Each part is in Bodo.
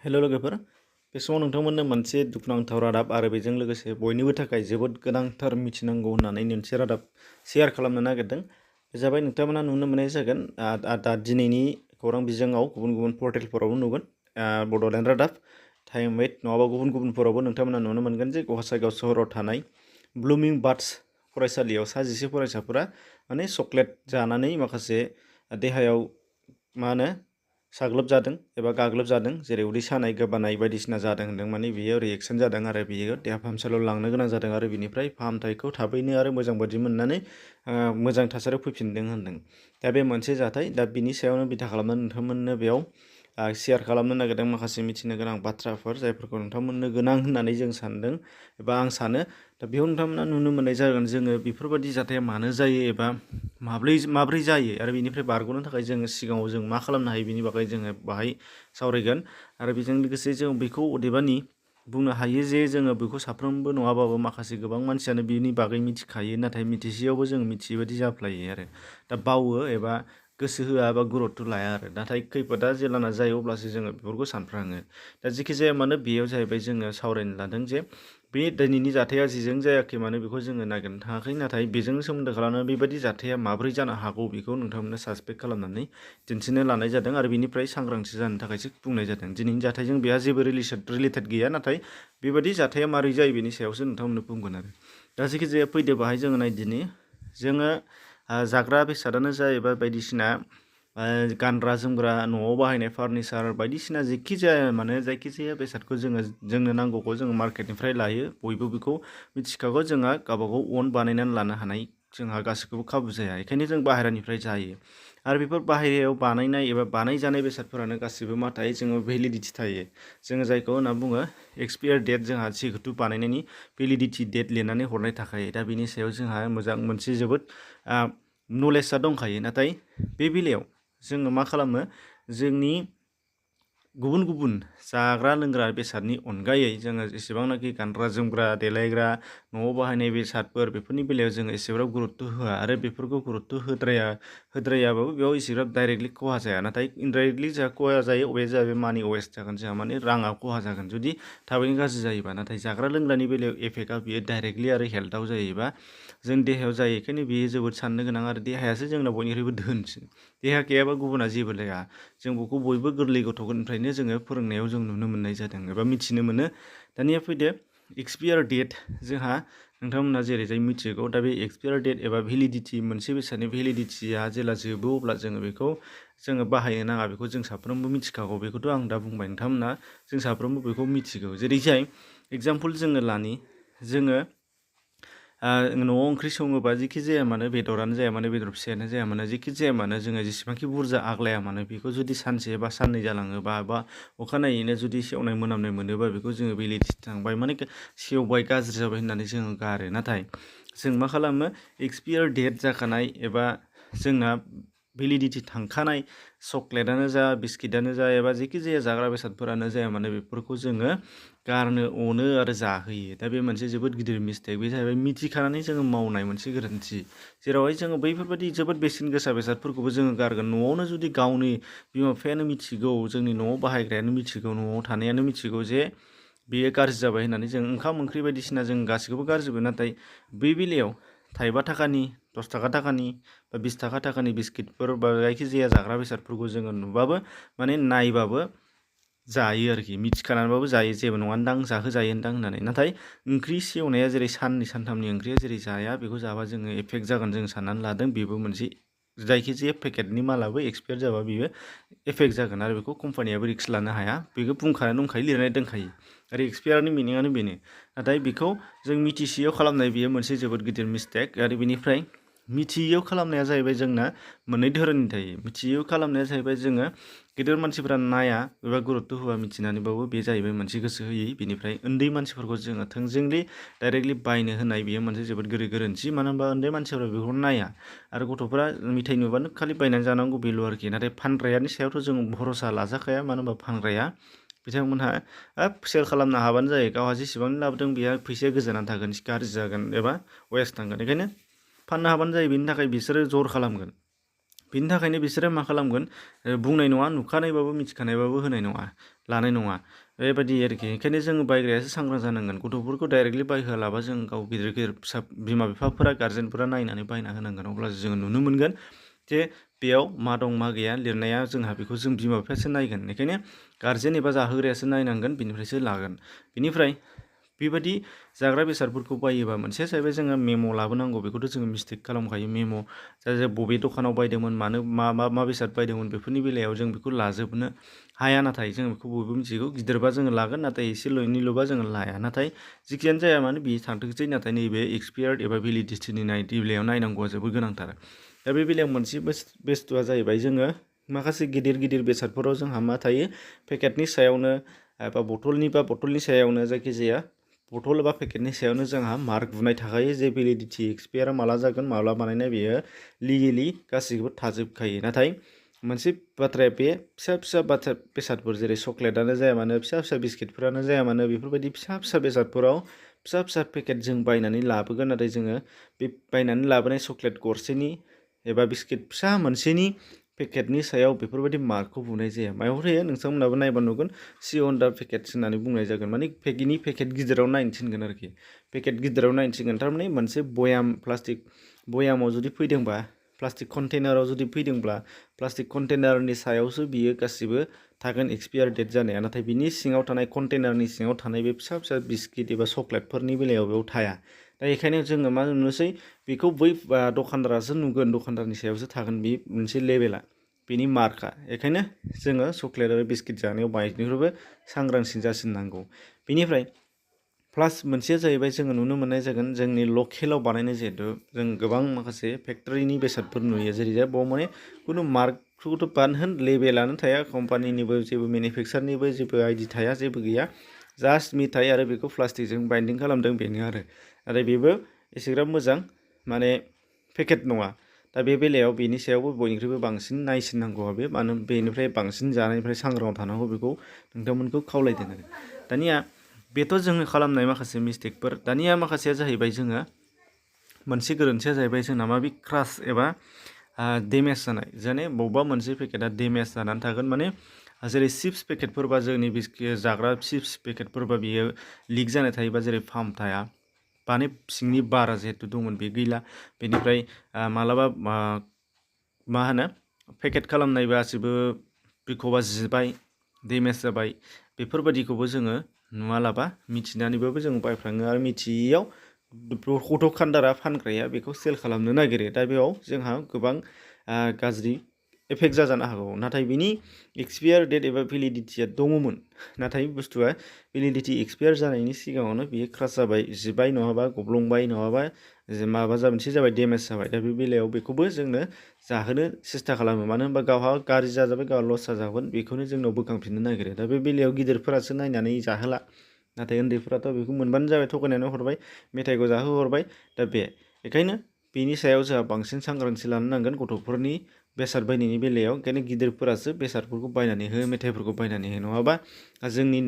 हेल' लोगोफोर बे समाव नोंथांमोननो मोनसे दुखुनांथाव रादाब आरो बेजों लोगोसे बयनिबो थाखाय जोबोद गोनांथार मिथिनांगौ होननानै मोनसे रादाब शेयार खालामनो नागिरदों। बे जाबाय नोंथांमोना नुनो मोननाय जागोन दा दिनैनि खौरां बिजोङाव गुबुन गुबुन पर्टेलफोरावबो नुगोन बड'लेण्ड रादाब, टाइम वेट नङाबा गुबुन गुबुनफोरावबो नोंथांमोना नुनो मोनगोन जे गसाइगाव सहराव थानाय ब्लुमिं बार्ड्स फरायसालियाव जिसे फरायसाफोरा माने चक्लेट जानानै माखासे देहायाव मा होनो साग्लोबजादों एबा गाग्लोबजादों, जेरै उदै सानाय गोबानाय बायदिसिना जादों होनदों। माने बियो रिएक्सन जादों आरो बियो देहा फाहामसालियाव लांनो गोनां जादों आरो बिनिफ्राय फाहामथायखौ थाबैनो आरो मोजां बादि मोननानै मोजां थासारियाव फैफिनदों होनदों। दा बे मोनसे जाथाय, दा बिनि सायावनो बिथा खालामनानै नोंथांमोननो बेयाव शेयार खालामनो नागिरदों माखासे मिथिनो गोनां बाथ्राफोर जायफोरखौ नोंथांमोननो गोनां होननानै जों सानदों एबा आं सानो। दा बेयाव नोंथांमोना नुनो मोननाय जागोन जोङो बेफोरबायदि जाथाया मानो जायो एबा माब्रै जायो आरो बेनिफ्राय बारग'नो थाखाय जोङो सिगाङाव जों मा खालामनो हायो बिनि बागै जोङो बाहाय सावरायगोन। आरो बेजों लोगोसे जों बेखौ अदेबानि बुंनो हायो जे जोङो बेखौ साफ्रोमबो नङाबाबो माखासे गोबां मानसियानो बिनि बागै मिथिखायो, नाथाय मिथिसेयावबो जों मिथियै बायदि जाफ्लायो आरो दा बावो एबा गोसो होआ एबा गुरुत्थ' लाया आरो नाथाय खैफोदा जेब्लाना जायो अब्लासो जोङो बेफोरखौ सानफ्राङो। दा जेखि जाया मानो बेयाव जाहैबाय जोङो सावरायनो लादों जे बे दिनैनि जाथाया जेजों जायाखै मानो बेखौ जोङो नागिरनो थाङाखै, नाथाय बेजों सोमोन्दो खालामनानै बेबायदि जाथाया माब्रै जानो हागौ बेखौ नोंथांमोननो सासपेक्ट खालामनानै दिन्थिनो लानाय जादों आरो बिनिफ्राय सांग्रांथि जानो थाखायसो बुंनाय जादों। दिनैनि जाथायजों बेहा जेबो रिलेटेड गैया, नाथाय बेबायदि जाथाया मारै जायो बेनि सायावसो नोंथांमोननो बुंगोन आरो दा जेखि जाया फैदो बाहाय जोङो नायदिनि जोङो जाग्रा बेसादानो जा एबा बायदिसिना गानग्रा जोमग्रा न'आव बाहायनाय फार्निचार बायदिसिना जेखि जाया मानो जायखिजाया बेसादखौ जोंनो नांगौखौ जोङो मार्केटनिफ्राय लायो, बयबो बेखौ मिथिखागौ। जोंहा गावबागाव अन बानायनानै लानो हानाय जोंहा गासैखौबो खाबु जाया, बेखायनो जों बाहेरानिफ्राय जायो। आरो बेफोर बाहेरायाव बानायनाय एबा बानायजानाय बेसादफोरानो गासिबो मा थायो, जोङो भेलिडिटि थायो। जोङो जायखौ होनना बुङो एक्सपायार डेट, जोंहा जिहेथु बानायनायनि भेलिडिटि डेट लिरनानै हरनाय थाखायो। दा बेनि सायाव जोंहा मोजां मोनसे जोबोद नलेजआ दंखायो। नाथाय बे बेलायाव जोङो मा खालामो, जोंनि गुबुन गुबुन जाग्रा लोंग्रा बेसादनि अनगायै जोङो जेसेबांनाखि गानग्रा जोमग्रा देलायग्रा न'आव बाहायनाय बेसादफोर बेफोरनि बेलायाव जोङो एसेग्राब गुरुत्थ' होआ आरो बेफोरखौ गुरुत्थ' होद्रायाबाबो बेयाव एसेग्राब डाइरेक्टलि खहा जाया। नाथाय इनडाइरेक्टलि जोंहा खहा जायो, बे जाहैबाय मानि वेस्ट जागोन, जोंहा माने राङा खहा जागोन जुदि थाबैनो गाज्रि जायोबा। नाथाय जाग्रा लोंग्रानि बेलायाव एफेक्टआ बियो डाइरेक्टलि आरो हेल्थआव जायोबा जों देहायाव जायो, बेखायनो बेयो जोबोद साननो गोनां आरो देहायासो जोंना बयनिख्रुइबो धोनसिन। देहा गैयाबा गुबुना जेबो लाया। जों बेखौ बयबो गोरलै गथ'निफ्रायनो जोङो फोरोंनायाव जों नुनो मोननाय जादों एबा मिथिनो मोनो। दानिया फैदो एक्सपायार डेट, जोंहा नोंथांमोना जेरैजाय मिथिगौ। दा बे एक्सपायार डेट एबा भेलिडिटि, मोनसे बेसादनि भेलिडिटिया जेला जोबो अब्ला जोङो बेखौ बाहायनो नाङा, बेखौ जों साफ्रोमबो मिथिखागौ। बेखौथ' आं दा बुंबाय, नोंथांमोना जों साफ्रोमबो बेखौ मिथिगौ। जेरैजाय एगजामपोल जोङो लानि, जोङो न'आव ओंख्रि सङोबा जेखि जाया मानो, बेदरानो जाया मानो, बेदर फिसायानो जाया मानो, जेखि जाया मानो जोङो जेसेबांखि बुरजा आग्लाया मानो बेखौ जुदि सानसे बा साननै जालाङोबा बा अखानायैनो जुदि सेवनाय मोनामनाय मोनोबा बेखौ जोङो भेलिडिटि थांबाय माने सेवबाय गाज्रि जाबाय होननानै जोङो गारो। नाथाय जों मा खालामो, एक्सपायार डेट जाखानाय एबा जोंना भेलिडिटि थांखानाय चक्लेटानो जा बिस्किटानो जा एबा जेखि जाया जाग्रा बेसादफोरानो जाया मानो बेफोरखौ जोङो गारनो अनो आरो जाहोयो। दा बे मोनसे जोबोद गिदिर मिस्टेक। बे जाहैबाय मिथिखानानै जोङो मावनाय मोनसे गोरोन्थि, जेरावहाय जोङो बैफोरबायदि जोबोद बेसेन गोसा बेसादफोरखौबो जोङो गारगोन। न'आवनो जुदि गावनि बिमा बिफायानो मिथिगौ, जोंनि न'आव बाहायग्रायानो मिथिगौ, न'आव थानायानो मिथिगौ जे बेयो गाज्रि जाबाय होननानै, जों ओंखाम ओंख्रि बायदिसिना जों गासैखौबो गारजोबो। नाथाय बै बेलायाव 5 थाखानि 10 थाखानि बा 20 थाखानि बिस्किटफोर बा जायखिजाया जाग्रा बेसादफोरखौ जोङो नुबाबो माने नायबाबो जायो आरोखि, मिथिखानानैबाबो जायो, जेबो नङानदां जाहोजायोनदां होननानै। नाथाय ओंख्रि सेवनाया जेरै साननै सानथामनि ओंख्रिया जेरै जाया, बेखौ जाबा जोङो एफेक्ट जागोन जों साननानै लादों। बेबो मोनसे जायखिजाया पेकेटनि मालाबो एक्सपायार जाबा बेयो एफेक्ट जागोन आरो बेखौ कम्पानियाबो रिक्स लानो हाया। बेखौ बुंखानाय दंखायो, लिरनाय दंखायो आरो एक्सपायारनि मिनिङानो बेनो। नाथाय बेखौ जों मिथिसेयाव खालामनाय बेयो मोनसे जोबोद गिदिर मिस्टेक। आरो बेनिफ्राय मिथियैयाव खालामनाया जाहैबाय जोंना मोननै धोरोमनि थायो। मिथियैयाव खालामनाया जाहैबाय जोङो गेदेर मानसिफोरा नाया एबा गुरुत्थ' होआ मिथिनानैबाबो, बे जाहैबाय मोनसे गोसो होयै। बेनिफ्राय उन्दै मानसिफोरखौ जोङो थोंजोंलि डाइरेक्टलि बायनो होनाय, बेयो मोनसे जोबोद गोरोन्थि। मानो होनबा उन्दै मानसिफोरा बेखौ नाया आरो गथ'फोरा मेथाइ नुबानो खालि बायनानै जानांगौ बेल' आरोखि। नाथाय फानग्रायानि सायावथ' जों भरसा लाजाखाया, मानो होनबा फानग्राया बिथांमोनहा सेल खालामनो हाबानो जायो, गावहा जेसेबां लाबोदों बेहा फैसाया गोजानानै थागोन, गाज्रि जागोन एबा वेस्ट थांगोन। बेखायनो फाननो हाबानो जायो, बेनि थाखाय बिसोरो जर खालामगोन। बिनि थाखायनो बिसोरो मा खालामगोन बुंनाय नङा, नुखानायबाबो मिथिखानायबाबो होनाय नङा, लानाय नङा, बेबायदि आरोखि। ओंखायनो जोङो बायग्रायासो सांग्रां जानांगोन। गथ'फोरखौ डाइरेक्टलि बायहोआलाबा जों गाव गिदिर गिदिर बिमा बिफाफोरा गार्जेनफोरा नायनानै बायना होनांगोन। अब्लासो जोङो नुनो मोनगोन जे बेयाव मा दं मा गैया, लिरनाया जोंहा बेखौ जों बिमा बिफायासो नायगोन। बेखायनो गार्जेन एबा जाहोग्रायासो नायनांगोन, बिनिफ्रायसो लागोन। बिनिफ्राय बेबायदि जाग्रा बेसादफोरखौ बायोबा मोनसेया जाहैबाय जोङो मेम' लाबोनांगौ। बेखौथ' जोङो मिस्टेक खालामखायो। मेम' बबे दखानाव बायदोंमोन, मानो मा बेसाद बायदोंमोन, बेफोरनि बेलायाव जों बेखौ लाजोबनो हाया। नाथाय जों बेखौ बयबो मिथिगौ, गिदिरबा जोङो लागोन, नाथाय एसेल'निल'बा जोङो लाया। नाथाय जिखियानो जाया मानो बियो थांथोंसै, नाथाय नैबे एक्सपायार्ड एबा भेलिडिटिनि बेलायाव नायनांगौआ जोबोद गोनांथार। दा बे बेलायाव मोनसे बुस्थुआ जाहैबाय जोङो माखासे गिदिर गिदिर बेसादफोराव जोंहा मा थायो, पेकेटनि सायावनो एबा बथलनि सायावनो, जायखिजाया बथल एबा पेकेटनि सायावनो जोंहा मार्क बुनाय थाखायो जे भेलिडिटि एक्सपायार माला जागोन, माब्ला बानायनाय, बेयो लिगेलि गासैखौबो थाजोबखायो। नाथाय मोनसे बाथ्राया बे फिसा फिसा बेसादफोर जेरै चक्लेटआनो जाया मानो, फिसा फिसा बिस्किटफोरानो जाया मानो, बेफोरबायदि फिसा फिसा बेसादफोराव फिसा फिसा पेकेट जों बायनानै लाबोगोन। नाथाय जोङो बे बायनानै लाबोनाय चक्लेट गरसेनि एबा बिस्किट फिसा मोनसेनि पेकेटनि सायाव बेफोरबायदि मार्कखौ बुनाय जाया। मायाव होयो नोंथांमोनाबो नायबा नुगोन, सि अन दा पेकेट्स होननानै बुंनाय जागोन। माने पेकेट गिदिराव नायनो थिनगोन आरोखि। पेकेट गिदिराव नायनो थिनगोन, थारमाने मोनसे बयाम, प्लास्टिक बयामाव जुदि फैदोंबा, प्लास्टिक कन्टेनाराव जुदि फैदोंब्ला, प्लास्टिक कन्टेनारनि सायावसो बियो गासिबो थागोन एक्सपायार डेट जानाया। नाथाय बिनि सिङाव थानाय कन्टेनारनि सिङाव थानाय बे फिसा फिसा बिस्किट एबा चक्लेटफोरनि बेलायाव बेयाव थाया। दा बेखायनो जोङो मा नुनोसै, बेखौ बै दखानदारासो नुगोन, दखानदारनि सायावसो थागोन बे मोनसे लेबेला, बेनि मार्कआ। बेखायनो जोङो चक्लेट आरो बिस्किट जानायाव बयनिख्रुइबो सांग्रांसिन जासिननांगौ। बेनिफ्राय प्लास मोनसेया जाहैबाय जोङो नुनो मोननाय जागोन जोंनि लकेलाव बानायनाय, जिहेथु जों गोबां माखासे फेक्टरिनि बेसादफोर नुयो, जेरैहाय बाव माने खुनु मार्कखौथ' बानहोन, लेबेलानो थाया, कम्पानिनिबो जेबो मेनुफेक्सारनिबो जेबो आइडि थाया, जेबो गैया, जास्ट मिथाइ आरो बेखौ प्लास्टिकजों बाइन्डिं खालामदों, बेनो आरो बेबो एसेग्राब मोजां माने पेकेट नङा। दा बे बेलायाव बेनि सायावबो बयनिख्रुइबो बांसिन नायसिननांगौआ बे, मानो बेनिफ्राय बांसिन जानायनिफ्राय सांग्राङाव थानांगौ, बेखौ नोंथांमोनखौ खावलायदों आरो। दानिया बेथ' जोङो खालामनाय माखासे मिस्टेकफोर। दानिया माखासेया जाहैबाय जोङो मोनसे गोरोन्थिया जाहैबाय जोंना मा, बे क्रास एबा डेमेज जानाय, जेने बबेबा मोनसे पेकेटआ डेमेज जानानै थागोन। माने जेरै चिप्स पेकेटफोरबा, जोंनि जाग्रा चिप्स पेकेटफोरबा बियो लिक जानाय थायोबा, जेरै पाम्प थाया, माने सिंनि बारा जिहेतु दंमोन बे गैला। बेनिफ्राय मालाबा मा होनो, पेकेट खालामनाय गासिबो बेखौबा जिबाय, डेमेज जाबाय, बेफोरबायदिखौबो जोङो नुवालाबा मिथिनानैबाबो जों बायफ्लाङो, आरो मिथियैयाव दखानदारा फानग्राया बेखौ सेल खालामनो नागिरो। दा बेयाव जोंहा गोबां गाज्रि एफेक्ट जाजानो हागौ। नाथाय बिनि एक्सपायार डेट एबा भेलिडिटिया दङमोन, नाथाय बुस्थुआ भेलिडिटि एक्सपायार जानायनि सिगाङावनो बियो क्रास जाबाय, जिबाय, नङाबा गब्लंबाय, नङाबा माबा मोनसे जाबाय, डेमेज जाबाय। दा बे बेलायाव बेखौबो जोंनो जाहोनो सेस्था खालामो, मानो होनबा गावहा गाज्रि जाजाबाय, गावहा लस जाजागोन, बेखौनो जोंनाव बोखांफिननो नागिरो। दा बे बेलायाव गिदिरफोरासो नायनानै जाहोला, नाथाय उन्दैफोराथ' बेखौ मोनबानो जाबाय, थगायनानै हरबाय, मेथाइखौ जाहोहरबाय। दा बेखायनो बेनि सायाव जोंहा बांसिन सांग्रांथि लानो नांगोन गथ'फोरनि बेसाद बायनायनि बेलायाव। ओंखायनो गिदिरफोरासो बेसादफोरखौ बायनानै हो, मेथाइफोरखौ बायनानै हो, नङाबा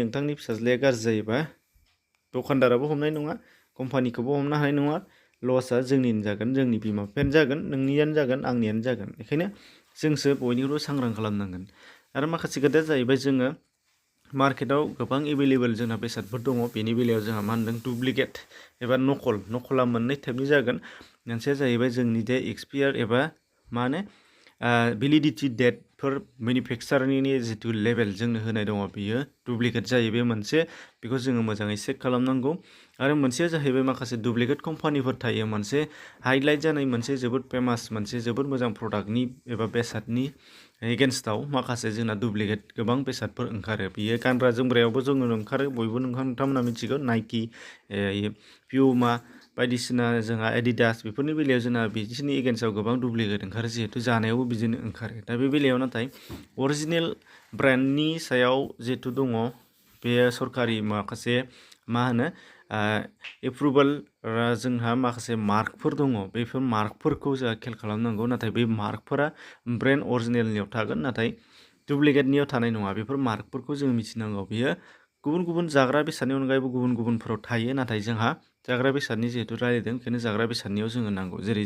नोंथांनि फिसाज्लाया गाज्रि जायोबा दखानदाराबो हमनाय नङा, कम्पानिखौबो हमनो हानाय नङा, लसआ जोंनिनो जागोन, जोंनि बिमा बिफायानो जागोन, नोंनियानो जागोन, आंनियानो जागोन। बेखायनो जोंसो बयनिख्रुइबो सांग्रां खालामनांगोन। आरो माखासे खोथाया जाहैबाय, जोङो मार्केटाव गोबां एभेलेबेल जोंना बेसादफोर दङ। बेनि बेलायाव जोंहा मा होनदों, डुप्लिकेट एबा नकला मोननै टाइपनि जागोन। मोनसेया जाहैबाय जोंनि दे एक्सपायार एबा मा होनो भेलिडिटि डेटफोर, मेनुफेक्सारनि जिथु लेभेल जोंनो होनाय दङ, बियो डुप्लिकेट जायो। बे मोनसे, बेखौ जोङो मोजाङै चेक खालामनांगौ। आरो मोनसेया जाहैबाय माखासे डुप्लिकेट कम्पानिफोर थायो, मोनसे हाइलाइट जानाय, मोनसे जोबोद फेमास, मोनसे जोबोद मोजां प्रडाक्टनि एबा बेसादनि एगेन्स्टआव माखासे जोंना डुप्लिकेट गोबां बेसादफोर ओंखारो। बियो गानग्रा जोमग्रायावबो जोङो ओंखारो, बयबो नोंथांमोना मिथिगौ, नाइकि, पिउमा बायदिसिना, जोंहा एडिडास, बेफोरनि बेलायाव जोंना बिसोरनि एगेन्स्टआव गोबां डुप्लिकेट ओंखारो, जिहेथु जानायावबो बिदिनो ओंखारो। दा बे बेलायाव नाथाय अरिजिनेल ब्रेन्डनि सायाव जिहेतु दङ, बे सरकारि माखासे मा होनो एप्रुभेल, जोंहा माखासे मार्कफोर दङ, बेफोर मार्कफोरखौ जोंहा खेल खालामनांगौ। नाथाय बे मार्कफोरा ब्रेन्ड अरिजिनेलनियाव थागोन, नाथाय डुप्लिकेटनियाव थानाय नङा। बेफोर मार्कफोरखौ जों मिथिनांगौ। बियो गुबुन गुबुन जाग्रा बेसादनि अनगायैबो गुबुन गुबुनफोराव थायो, नाथाय जोंहा जाग्रा बेसादनि जिहेतु रायलायदों बेखायनो जाग्रा बेसादनियाव जोङो नांगौ। जेरै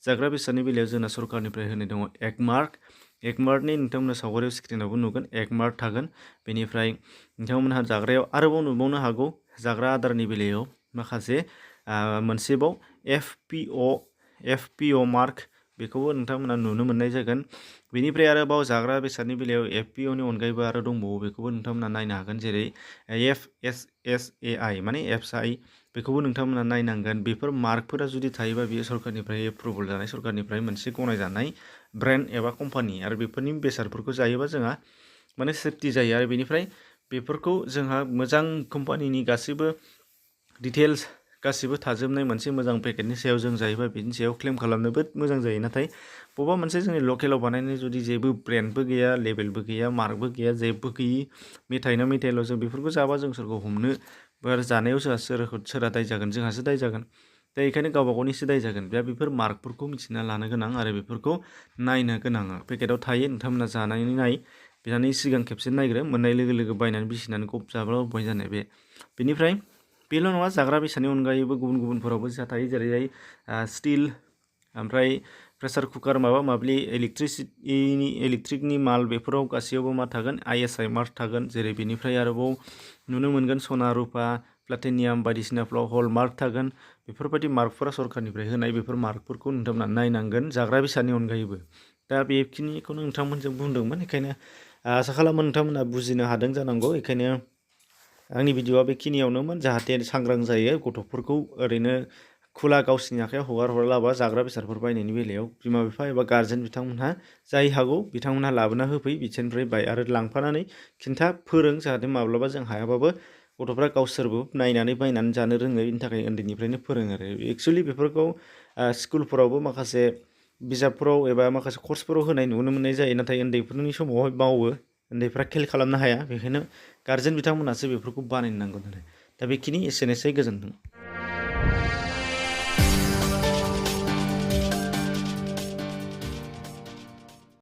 जाग्रा बेसादनि बेलायाव जोंना सरकारनिफ्राय होनाय दङ एग मार्क। एग मार्कनि नोंथांमोना सावगारियाव स्क्रिनावबो नुगोन एग मार्क थागोन। बेनिफ्राय नोंथांमोनहा जाग्रायाव आरोबाव नुबावनो हागौ जाग्रा आदारनि बेलायाव माखासे मोनसेबाव एफपिअ मार्क, बेखौबो नोंथांमोना नुनो मोननाय जागोन। बेनिफ्राय आरोबाव जाग्रा बेसादनि बेलायाव एफपिअनि अनगायैबो आरो दंबावो, बेखौबो नोंथांमोना नायनो हागोन। जेरै एफएसएसएआइ माने एफसाइ, बेखौबो नोंथांमोना नायनांगोन। बेफोर मार्कफोरा जुदि थायोबा बेयो सरकारनिफ्राय एप्रुभेल जानाय, सरकारनिफ्राय मोनसे गनायजानाय ब्रेन्ड एबा कम्पानि, आरो बेफोरनि बेसादफोरखौ जायोबा जोंहा माने सेफटि जायो। आरो बेनिफ्राय बेफोरखौ जोंहा मोजां कम्पानिनि गासैबो डिटेल्स गासिबो थाजोबनाय मोनसे मोजां पेकेटनि सायाव जों जायोबा बिनि सायाव क्लेम खालामनोबो मोजां जायो। नाथाय बबेबा मोनसे जोंनि लकेलाव बानायनाय जुदि जेबो ब्रेन्डबो गैया, लेबेलबो गैया, मार्कबो गैया, जेबो गैयि मेथाइना मेथाइल' जों बेफोरखौ जाबा जों सोरखौ हमनो बा जानायाव जोंहा सोरहा दाय जागोन? जोंहासो दाय जागोन। दा बेखायनो गावबा गावनिसो दाय जागोन। दा बेफोर मार्कफोरखौ मिथिना लानो गोनां आरो बेफोरखौ नायनो गोनां। पेकेटाव थायो, नोंथांमोना जानानै नाय, बिनानै सिगां खेबसे नायग्रो, मोननाय लोगो लोगो बायनानै बिसिनानै गब जाब्ला बय जानाय बे। बेनिफ्राय बेल' नङा, जाग्रा बेसादनि अनगायैबो गुबुन गुबुनफोरावबो जोंहा थायो। जेरैहाय स्टिल, ओमफ्राय प्रेसार कुकार, माबा माबि इलेक्ट्रिकनि माल, बेफोराव गासैयावबो मा थागोन? आइएसआइ मार्क थागोन। जेरै बेनिफ्राय आरोबाव नुनो मोनगोन सना, रुपा, प्लाटिनियाम बायदिसिनाफ्राव हल मार्क थागोन। बेफोरबायदि मार्कफोरा सरकारनिफ्राय होनाय, बेफोर मार्कफोरखौ नोंथांमोना नायनांगोन जाग्रा बेसादनि अनगायैबो। दा बेखिनिखौनो नोंथांमोनजों बुंदोंमोन। बेखायनो आसा खालामो नोंथांमोना बुजिनो हादों जानांगौ। बेखायनो आंनि भिडिअआ बेखिनियावनोमोन, जाहाथे सांग्रां जायो। गथ'फोरखौ ओरैनो खुला गावसिनि आखायाव हगार हरालाबा जाग्रा बेसादफोर बायनायनि बेलायाव बिमा बिफा एबा गार्जेन बिथांमोनहा जाय हागौ बिथांमोनहा लाबोना होफै, बिसोरनिफ्राय बाय आरो लांफानानै खिन्था फोरों, जाहाथे माब्लाबा जों हायाबाबो गथ'फ्रा गावसोरबो नायनानै बायनानै जानो रोङो। बेनि थाखाय उन्दैनिफ्रायनो फोरोङो। आरो एक्सुवेलि बेफोरखौ स्कुलफोरावबो माखासे बिजाबफोराव एबा माखासे कर्सफोराव होनाय नुनो मोननाय जायो, नाथाय उन्दैफोरनि समावहाय बावो, उन्दैफ्रा खेल खालामनो हाया। बेखायनो गार्जेन बिथांमोनासो बेफोरखौ बानायनांगोन। आरो दा बेखिनि एसेनोसै, गोजोन्थों।